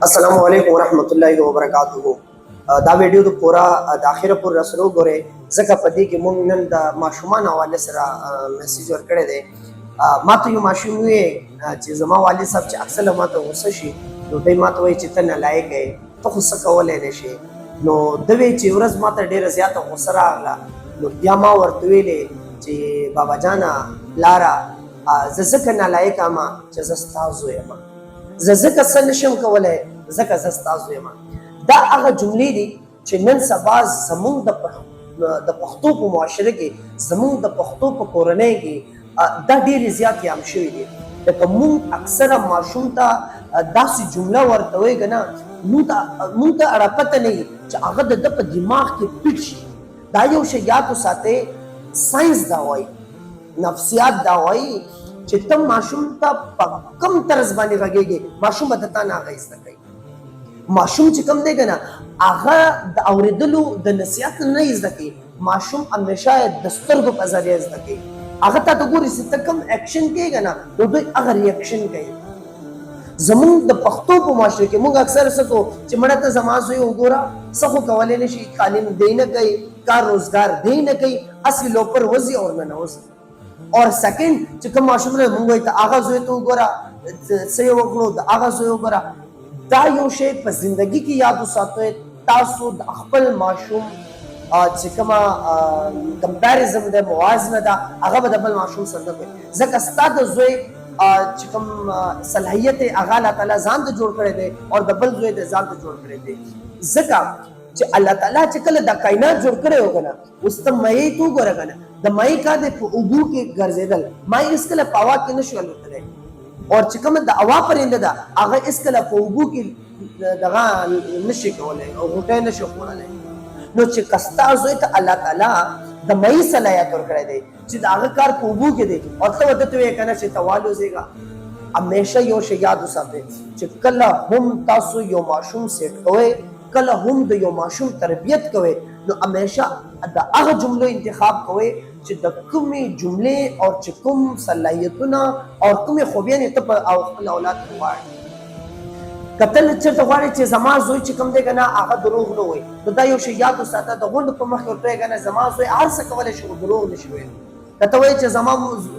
السلام علیکم ورحمت الله وبرکاته. دا ویډیو د پورا د اخره پورې راسره وګورئ، ځکه په دې کې مونږ نن د ماشومان حواله سره میسج ورکړی دی. ما ته یو ماشوم وی چې زما والد صاحب چې اکثر ما ته غوسه شي، نو دی ما ته وایي چې ته نالایق یې، ته خو څه کولی نه شې. نو ده وی چې ورځ ما ته ډېره زیاته غوسه راغله، نو بیا ما ورته ویلې چې بابا جانه، پلاره، زه ځکه نالایق یم چې زه ستا زوی یم. زه ځکه څه نشم کولی ځکه زه ستا زوی یم. دا هغه جملې دي چې نن سبا زمونږ د پښتو په معاشره کې، زمونږ د پښتو په کورنۍ کې دا ډېرې زیاتې عام شوې دي. لکه مونږ اکثره ماشوم ته داسې جمله ورته وایي که نه، مونږ ته اړه پته نه وي چې هغه د ده په دماغ کې پټ شي. دا یو شی یاد وساتئ، ساینس دا وایي، نفسیات دا وایي چې ته ماشوم ته په کوم طرز باندې غږېږې، ماشوم به د تا نه هغه زده کوي. ماشوم چې کوم دی که نه، هغه د اورېدلو د نصیحت نه زده کوي. ماشوم همیشه د سترګو په ذریعه زده کوي. هغه تا ته ګوري چې ته کوم اکشن کوې که نه، نو دوی هغه ریاکشن کوي. زمونږ د پښتو په معاشره کې مونږ اکثر څه کوو چې مړه ته زما زوی وګوره، څه خو کولی نه شي، تعلیم دی نه کوي، کار روزګار دی نه کوي، اصلي لوپر وځي او ننوځي. اور سیکنډ چې کوم ماشوم نه مونږ وایو ته هغه زوی ته وګوره څه یې وکړو، د هغه زوی وګوره. دا یو شی په زندګي کې یاد وساتئ، تاسو د خپل ماشوم چې کومه کمپیریزم دی، موازنه ده، هغه به د بل ماشوم سره نه کوي، ځکه ستا د زوی چې کوم صلاحیت دی هغه الله تعالی ځان ته جوړ کړی دی او د بل زوی د ځان ته جوړ کړی دی. ځکه چې الله تعالی چې کله دا کائنات جوړ کړی و که نه، اوس ته مایع ته وګوره که نه، د مایع کار دی په اوبو کې ګرځېدل. مایع هېڅکله په هوا کې نه شو الوتلی، او چې کومه د هوا پرنده ده هغه هېڅکله په اوبو کې دغه نشي کولی او غوټۍ نشي خوړلی. نو چې که ستا زوی ته الله تعالی د مایع صلاحیت ورکړی دی چې د هغه کار په اوبو کې دی، او ته ورته ته وایې که نه چې ته والوځېږه. همیشه یو شی یاد وساتئ چې کله هم تاسو یو ماشوم سیټ کوئ، کله هم د یو ماشوم تربیت کوئ، نو همیشه د هغه جملو انتخاب کوئ چې د کومې جملې او چې کوم صلاحیتونه او کومې خوبیانې ته په او خپل اولاد کې غواړې. که ته چېرته غواړې چې زما زوی چې کوم دی که نه هغه دروغ نه وایي، نو دا یو شی یاد وساته، د غونډو په مخ کې ورته وایې که نه زما زوی هر څه کولی شي خو دروغ نه شي ویلی. که ته وایې چې زما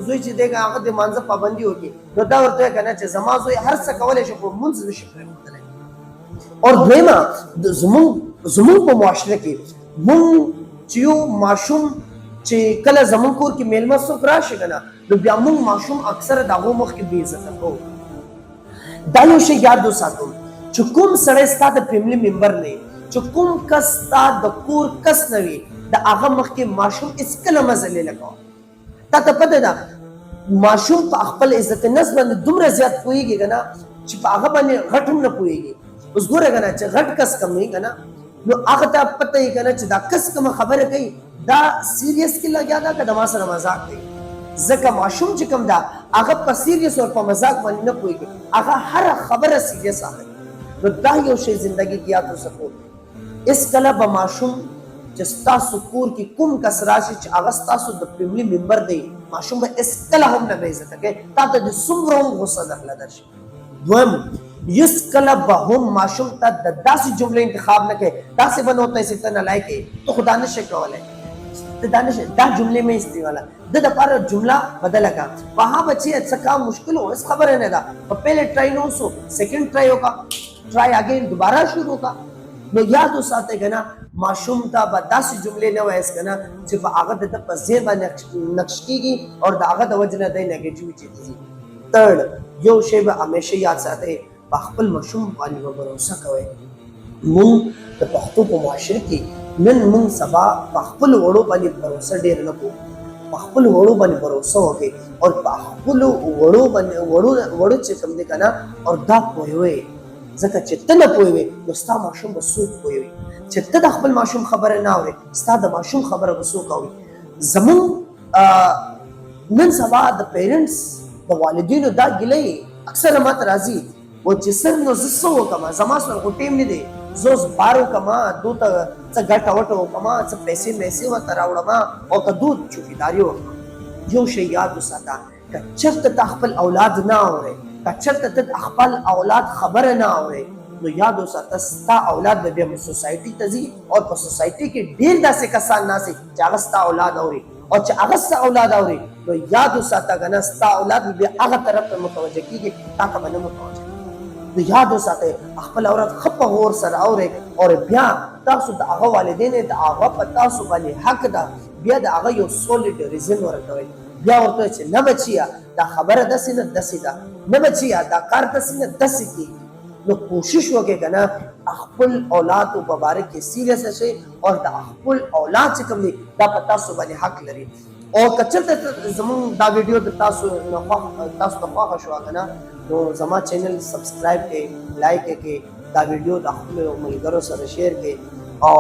زوی چې دی که هغه د لمانځه پابندي وکړي، نو دا ورته وایې که نه چې زما زوی هر څه کولی شي خو لمونځ نه شي پرېښودلی. اور دویمه، زمونږ په معاشره کې مونږ چې یو ماشوم چې کله زمونږ کور کې میلمه څوک راشي که نه، نو بیا مونږ ماشوم اکثره د هغو مخکې بې عزته کوو. دا یو شی یاد وساتو چې کوم سړی ستا د فیملی ممبر نه وي، چې کوم کس ستا د کور کس نه وي، د هغه مخکې ماشوم هېڅکله مه ذلیله کوه. تا ته پته ده ماشوم په خپل عزت نفس باندې دومره زیات پوهېږي که نه چې په هغه باندې غټ هم نه پوهېږي. اوس ګوره که نه چې غټ کس کم وي که نه، نو هغه ته پته یې که نه چې دا کس کومه خبره کوي دا سیریس کې لګیا ده که د ما سره مزاق کوي. ځکه ماشوم چې کوم ده هغه په سیریس او په مزاق باندې نه پوهېږي، هغه هره خبره سیریس اخلي. نو دا یو شی زندګي کې یاد وساتو، هېڅکله به ماشوم چې ستاسو کور کې کوم کس راشي چې هغه ستاسو د فیملی ممبر دی، ماشوم به هېڅکله هم نه بې عزته کوي، تا ته دې څومره هم غوسه درله درشي. دویم، هېڅکله به هم ماشوم ته د داسې جملې انتخاب نه کوي، داسې به نه ورته چې ته نالایق یې، ته خو دا نه شې کولی، ته دا نه شې، دا جملې مه استعماله. د دپاره جمله بدله کړه. په ها بچیه څه کام مشکل و، هېڅ خبره نه ده، په پهلې ټرای نه وسو، سیکنډ ټرای وکړه، ټرای اګین، دوباره شروع کړه. نو یاد وساتئ که نه ماشوم ته به داسې جملې نه وایاست که نه چې په هغه د ده په ذهن باندې نقش کېږي او د هغه د وجې نه دی نګیټیویټي ته ځي. ترډ، یو شی به همیشه یاد ساتئ، په خپل ماشوم باندې به بروسه کوئ. مونږ د پښتو په معاشره کې نن مونږ سبا په خپلو وړو باندې بروسه ډېره نه کوو. په خپلو وړو باندې بروسه وکړئ او په خپلو وړو باندې وړو چې کوم دی که نه او دا پوهوئ، ځکه چې ته نه پوهوې نو ستا ماشوم به څوک پوهوي؟ چې ته د خپل ماشوم خبره نه اورې، ستا د ماشوم خبره به څوک اوري؟ زمونږ نن سبا د پیرنټس د والدینو دا ګیله اکثره ماته راځي و چې سر نو زه څه وکړم، زما سره خو ټیم نه دی، زه اوس بار وکړم، دو ته څه ګټه وټه وکړم، څه پیسې میسې ورته راوړم او که دو چوکیداري وکړم. یو شی یاد وساته، که چېرته ته خپل اولاد نه اورې، که چېرته ته خپل اولاد خبره نه اورې، نو یاد وساته، ستا اولاد به بیا سوسایټي ته ځي او په سوسایټي کې ډېر داسې کسان ناست چې هغه ستا اولاد اوري، او چې هغه ستا اولاد اوري نو یاد وساته که نه ستا اولاد به بیا هغه طرف ته متوجه کېږي، تا ته به نه متوجه کېږي. نو یاد وساتئ، خپل اولاد ښه په غور سره اورئ، او بیا تاسو د هغه والدین یې، د هغه په تاسو باندې حق ده، بیا د هغه یو سولیډ ریزن ورکوئ. بیا ورته وایئ چې نه بچیه، دا خبره داسې نه داسې ده، نه بچیه، دا کار داسې نه داسې کېږي. نو کوشش وکړئ که نه خپل اولاد په باره کې سیریس شئ، او د خپل اولاد چې کوم دی دا په تاسو باندې حق لري. او که چېرته زمونږ دا ویډیو د تاسو نه خوښ، تاسو ته خوښه شوه که نه، نو زما چینل سبسکرایب کړئ، لایک یې کړئ، دا ویډیو د خپلو ملګرو سره شیر کړئ، او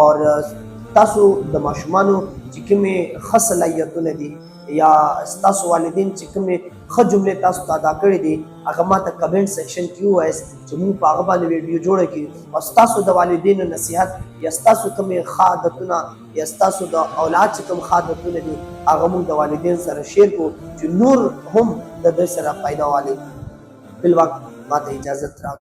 تاسو د ماشومانو چې کومې ښه صلاحیتونه دي یا ستاسو والدین چې کومې ښه جملې تاسو ته ادا کړې دي، هغه ما ته کمنټ سیکشن کې ووایاست چې موږ په هغه باندې ویډیو جوړه کړو، او ستاسو د والدینو نصیحت یا ستاسو کومې ښه عادتونه یا ستاسو د اولاد چې کوم ښه عادتونه دي، هغه موږ د والدین سره شیر کړو چې نور هم د دوی سره فایده والي. بل وخت ما ته اجازت راکړئ.